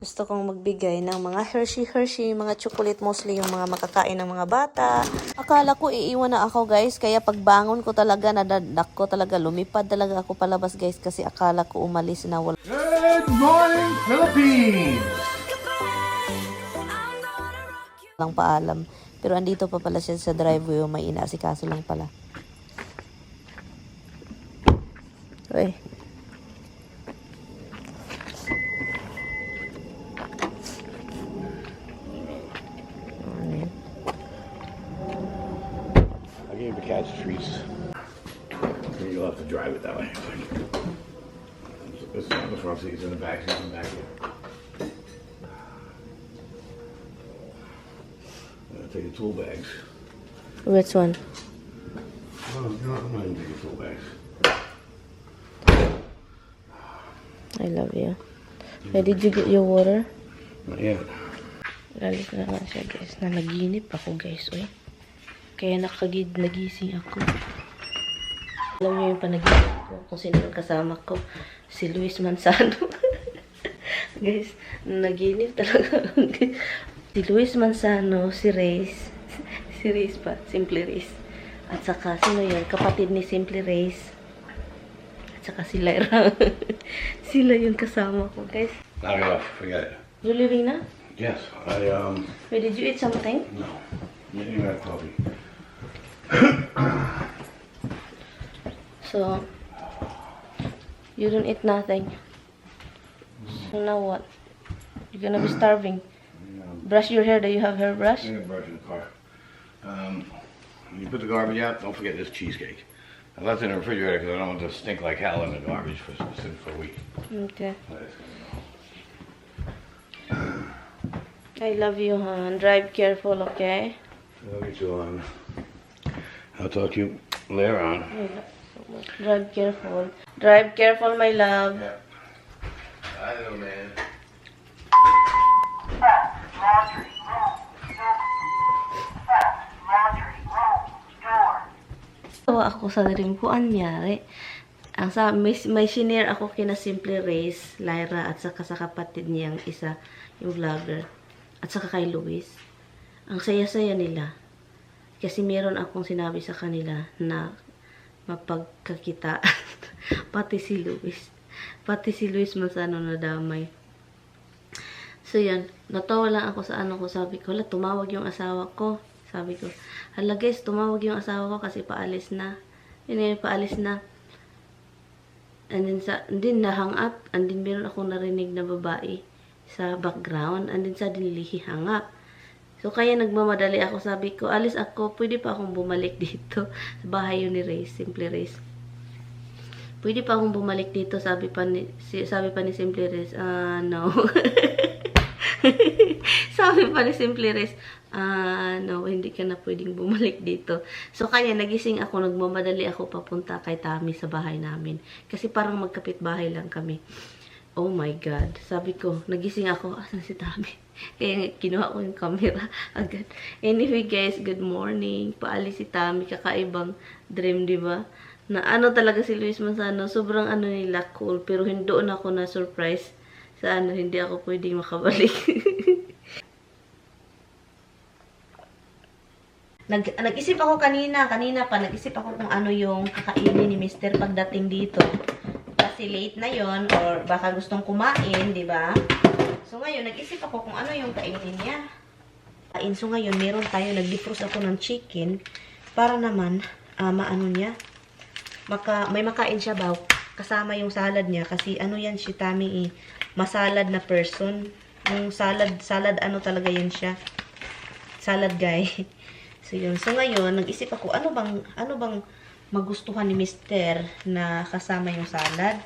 Gusto kong magbigay ng mga Hershey, mga chocolate, mostly yung mga makakain ng mga bata. Akala ko iiwan na ako guys, kaya pagbangon ko talaga, nadadak ko talaga, lumipad talaga ako palabas guys, kasi akala ko umalis na. Good morning, Philippines! Walang paalam. Pero andito pa pala siya sa driveway, may inaasikaso lang pala. Uy. I gave the cats treats. You'll have to drive it that way. It's on the front seat, it's in the back seat, in the back here. Take the tool bags. Which one? Oh, no, I'm not even taking tool bags. I love you. Where did you get your water? Not yet. Lalit na nga siya guys. Nanaginip ako guys. Uy. Kaya nagising ako. Alam niyo yung panaginip ko kung sino yung kasama ko. Si Luis Manzano. Guys, naginip talaga. Si Luis Manzano, si Reyes. Si Reyes pa, Simple Reyes. At saka, sino yun? Kapatid ni Simple Reyes. At saka si Lyra. Sila yung kasama ko, guys. Knock it off, forget it. You leaving na? Yes, Wait, did you eat something? no. You didn't have coffee. So, you don't eat nothing. So now what? You're gonna be starving. Brush your hair. Do you have hairbrush? I'm gonna brush in the car. You put the garbage out, don't forget this cheesecake. I left it in the refrigerator because I don't want it to stink like hell in the garbage for a week. Okay. But it's I love you, hon. Drive careful, okay? I'll get you on. I'll talk to you later on. I love you so much. Drive careful. Drive careful, my love. Yeah. I know, man. Laundry room door. Laundry room door. Tawa ako sa rin ko, anyari. Ang sa, may senior ako kina Simple Reyes, Lyra, at saka sa kapatid niyang isa, yung vlogger. At saka kay Luis. Ang saya-saya nila. Kasi meron akong sinabi sa kanila na mapagkakita. Pati si Luis. Pati si Luis Manzano na damay. So yan, natawa lang ako sa ano ko. Sabi ko, hala, tumawag yung asawa ko. Sabi ko, hala guys, tumawag yung asawa ko kasi paalis na. Yun yung paalis na. And then na-hang up. And then meron akong narinig na babae sa background. And then suddenly he hang up. So kaya nagmamadali ako. Sabi ko, alis ako. Pwede pa akong bumalik dito. Sa bahay yun ni Reyes. Simple Reyes. Pwede pa akong bumalik dito. Sabi pa ni Simple Reyes. No. Sabi pa ni Simple Reyes, no, hindi ka na pwedeng bumalik dito. So, kaya nagising ako, nagmamadali ako papunta kay Tami sa bahay namin. Kasi parang magkapit-bahay lang kami. Oh my God. Sabi ko, nagising ako, asan si Tami? Kaya kinuha ko yung camera agad. Anyway guys, good morning. Paalis si Tami, kakaibang dream, diba? Na ano talaga si Luis Manzano, sobrang ano nila, cool. Pero doon ako na surprise sa ano, hindi ako pwedeng makabalik. Nag-isip ako kanina pa, nag-isip ako kung ano yung kakainin ni Mr. pagdating dito. Kasi late na yon or baka gustong kumain, di ba? So ngayon, nag-isip ako kung ano yung kainin niya. So ngayon, meron tayo, nag-defrost ako ng chicken para naman, maano niya, may makain siya ba? Kasama yung salad niya kasi ano yan si Tami masalad na person. Yung salad ano talaga yan siya. Salad guy. So yun. So ngayon, nag-isip ako, ano bang magustuhan ni Mr. na kasama yung salad?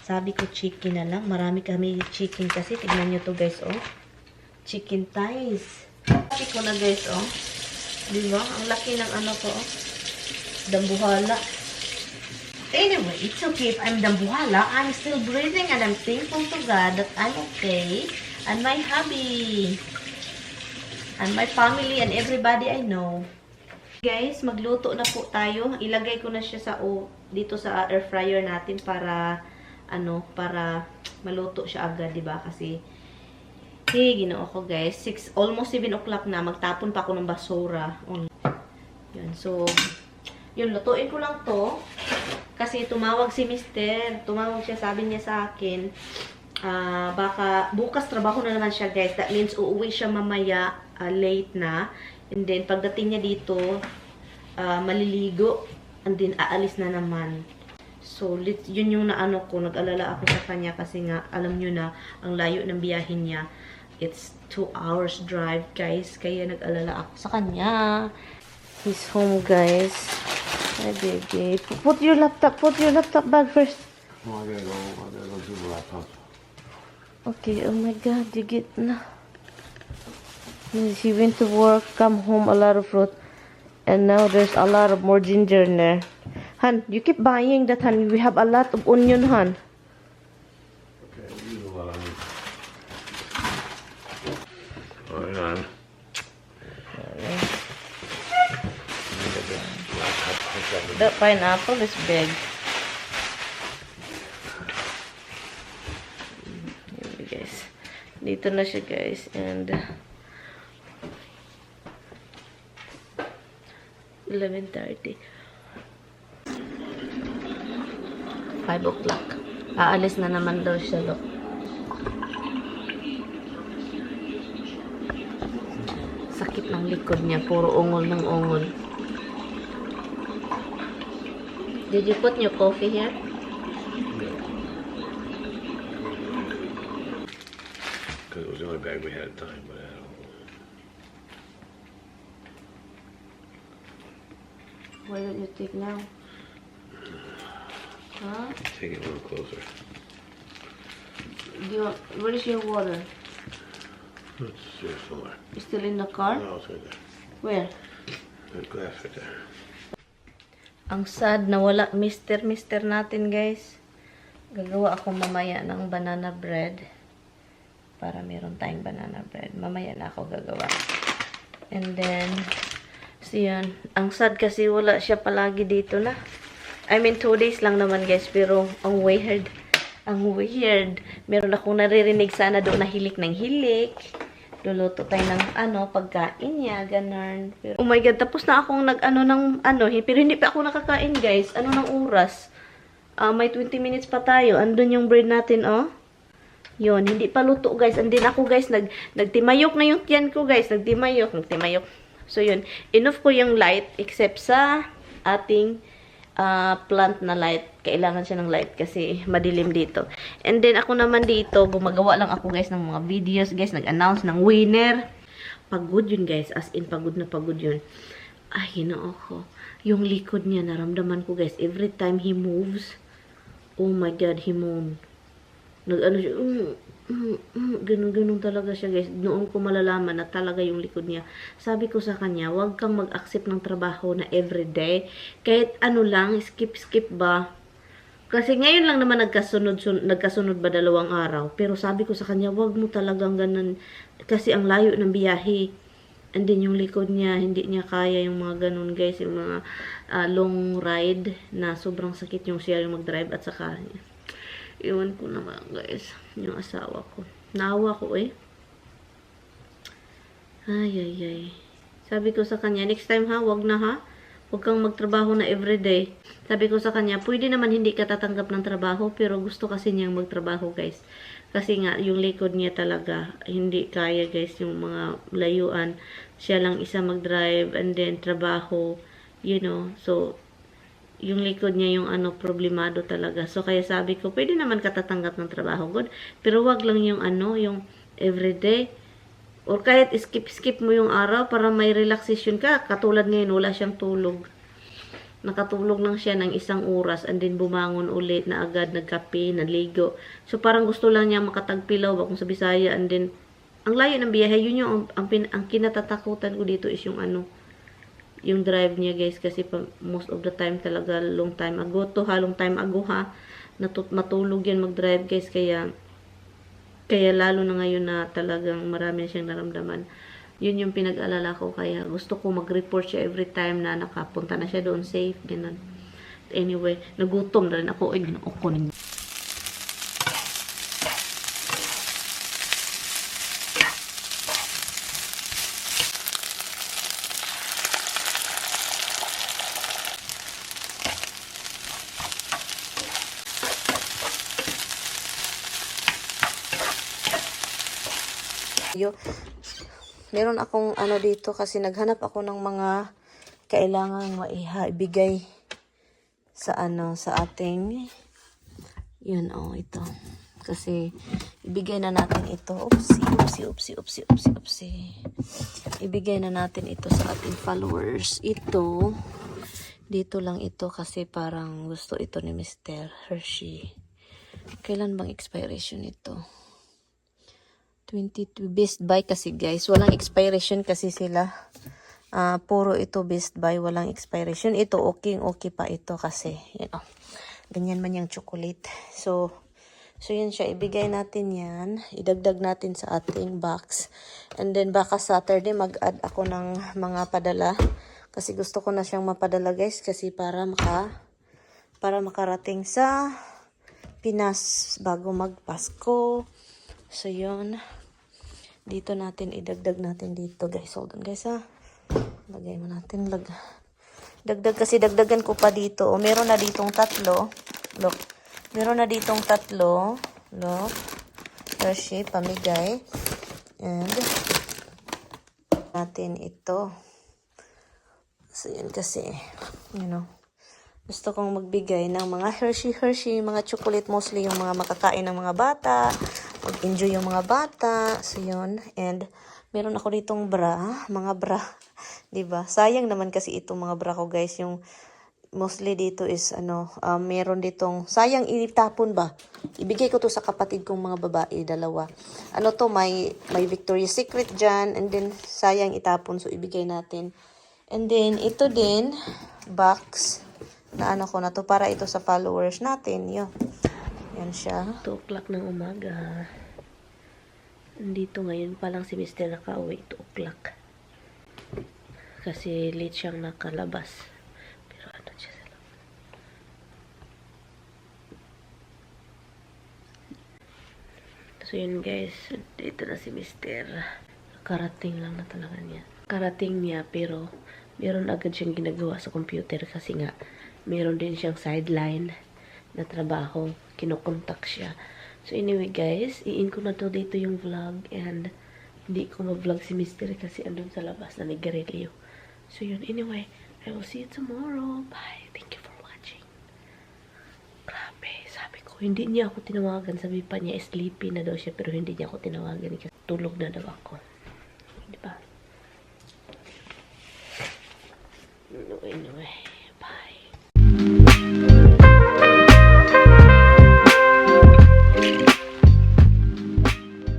Sabi ko, chicken na lang. Marami kami chicken kasi. Tignan nyo to guys, oh. Chicken thighs. Sabi ko na guys, oh. Diba? Ang laki ng ano ko, oh. Dambuhala. Anyway, it's okay if I'm dambuhala. I'm still breathing and I'm thankful to God that I'm okay. And my hubby. And my family and everybody I know. Guys, magluto na po tayo. Ilagay ko na siya sa dito sa air fryer natin para maluto siya agad, 'di ba? Kasi Ginoo ko guys. Almost 7 o'clock na. Magtapon pa ako ng basura. Yun. So, yun. Lutuin ko lang to. Kasi tumawag si Mister. Tumawag siya. Sabi niya sa akin, baka bukas trabaho na naman siya guys. That means uuwi siya mamaya. Late na. And then, pagdating niya dito, maliligo. And then, aalis na naman. So, yun yung naano ko. Nag-alala ako sa kanya kasi nga, alam nyo na, ang layo ng biyahin niya. It's 2 hours drive, guys. Kaya nag-alala ako sa kanya. He's home, guys. Hi, baby. Put your laptop bag first. Oh, I gotta go do the laptop. Okay, oh my God, you get na. He went to work, come home, a lot of fruit. And now there's a lot of more ginger in there. Han, you keep buying that, Han. We have a lot of onion, Han. Okay, you know what I mean. Hold on. The pineapple is big. Here, guys. Dito na siya, guys. And 11:30. 5 o'clock. Aalis na naman daw siya, look. Sakit ng likod niya. Puro ungol ng ungol. Did you put your coffee here? Because it was the only bag we had at the time, but I don't know. Why don't you take now? Huh? Take it a little closer. Where is your water? It's here somewhere. You still in the car? No, it's right there. Where? There's glass right there. Ang sad na wala mister natin, guys. Gagawa ako mamaya ng banana bread. Para meron tayong banana bread. Mamaya na ako gagawa. And then, so yun. Ang sad kasi wala siya palagi dito na. I mean, 2 days lang naman, guys. Pero, ang weird. Ang weird. Meron akong naririnig sana doon na hilik ng hilik. Luluto tayo ng pagkain niya, ganun. Pero, oh my God, tapos na akong pero hindi pa ako nakakain, guys. Ng oras? May 20 minutes pa tayo. Andun yung bread natin, oh. Yun, hindi pa luto, guys. And then ako, guys, nagtimayok na yung tiyan ko, guys. Nagtimayok. So, yun. Enough ko yung light, except sa ating plant na light. Kailangan siya ng light kasi madilim dito. And then ako naman dito, gumagawa lang ako guys ng mga videos, guys, nag-announce ng winner. Pagod yun, guys, as in pagod na pagod yun. Ay, ginoo ko. Yung likod niya, naramdaman ko, guys, every time he moves, oh my God, he moan. Siya, ganun talaga siya, guys. Noon ko malalaman na talaga yung likod niya. Sabi ko sa kanya, huwag kang mag-accept ng trabaho na everyday. Kahit lang, skip ba. Kasi ngayon lang naman nagkasunod ba 2 araw. Pero sabi ko sa kanya, huwag mo talagang ganun. Kasi ang layo ng biyahe. And then yung likod niya, hindi niya kaya yung mga ganun, guys. Yung mga long ride na sobrang sakit yung siya yung mag-drive at saka iwan ko naman, guys, yung asawa ko. Naawa ko, Ay. Sabi ko sa kanya, next time ha, wag na ha. Huwag kang magtrabaho na everyday. Sabi ko sa kanya, pwede naman hindi ka tatanggap ng trabaho, pero gusto kasi niyang magtrabaho, guys. Kasi nga, yung likod niya talaga, hindi kaya, guys, yung mga layuan. Siya lang isa mag-drive, and then trabaho, so, yung likod niya yung problemado talaga. So, kaya sabi ko, pwede naman katatanggap ng trabaho, good. Pero wag lang yung yung everyday. Or kahit skip mo yung araw para may relaxation ka. Katulad ngayon, wala siyang tulog. Nakatulog lang siya ng 1 oras and then bumangon ulit na agad, nagkape, naligo. So, parang gusto lang niya makatagpilaw kung sa Bisaya. And then, ang layo ng biyahe, yun yung ang kinatatakutan ko dito is yung yung drive niya, guys, kasi most of the time talaga long time ago matulog yan mag-drive, guys, kaya lalo na ngayon na talagang marami siyang naramdaman. Yun yung pinag-alala ko, kaya gusto ko mag-report siya every time na nakapunta na siya doon safe, ganun. Anyway, nagutom na rin ako, Meron akong ano dito kasi naghanap ako ng mga kailangang maibigay sa ano, sa ating, yun, oh, ito. Kasi, ibigay na natin ito. Upsi. Ibigay na natin ito sa ating followers. Ito, dito lang ito kasi parang gusto ito ni Mr. Hershey. Kailan bang expiration ito? 22. Best Buy kasi guys. Walang expiration kasi sila. Puro ito Best Buy. Walang expiration. Ito okay pa ito kasi. Yan, oh. Ganyan man yung chocolate. So yun siya. Ibigay natin yan. Idagdag natin sa ating box. And then baka Saturday mag-add ako ng mga padala. Kasi gusto ko na siyang mapadala guys. Kasi para makarating sa Pinas bago magpasko. So yun. Dito natin, idagdag natin dito guys. Hold on guys ha. Lagay mo natin. Dagdag kasi dagdagan ko pa dito. O, meron na ditong 3. Look. Meron na ditong 3. Look. Hershey, pamigay. And, natin ito. So, yan kasi, you know, gusto kong magbigay ng mga Hershey, mga chocolate, mostly yung mga makakain ng mga bata, mag-enjoy yung mga bata. So, yun. And, meron ako ditong mga bra. Diba? Sayang naman kasi itong mga bra ko, guys. Yung mostly dito is, meron ditong, sayang itapon ba? Ibigay ko to sa kapatid kong mga babae, 2. Ano to, may Victoria's Secret dyan, and then, sayang itapon, so ibigay natin. And then, ito din, box, na ko na to, para ito sa followers natin, yun. Yan siya. 2 o'clock ng umaga. Nandito ngayon pa lang si Mr. nakauwi, 2 o'clock. Kasi late siyang nakalabas. Pero ano siya sa loob. So yun guys, dito na si Mr. Karating lang na talaga niya. Karating niya pero meron agad siyang ginagawa sa computer kasi nga meron din siyang sideline na trabaho. Kinokontak siya. So anyway guys, i-in ko na to dito yung vlog and hindi ko ma-vlog si Mr. kasi andun sa labas na nag-garilyo. So yun, anyway, I will see you tomorrow. Bye. Thank you for watching. Grabe, sabi ko, hindi niya ako tinawagan. Sabi pa niya, sleepy na daw siya pero hindi niya ako tinawagan kasi tulog na daw ako. Diba?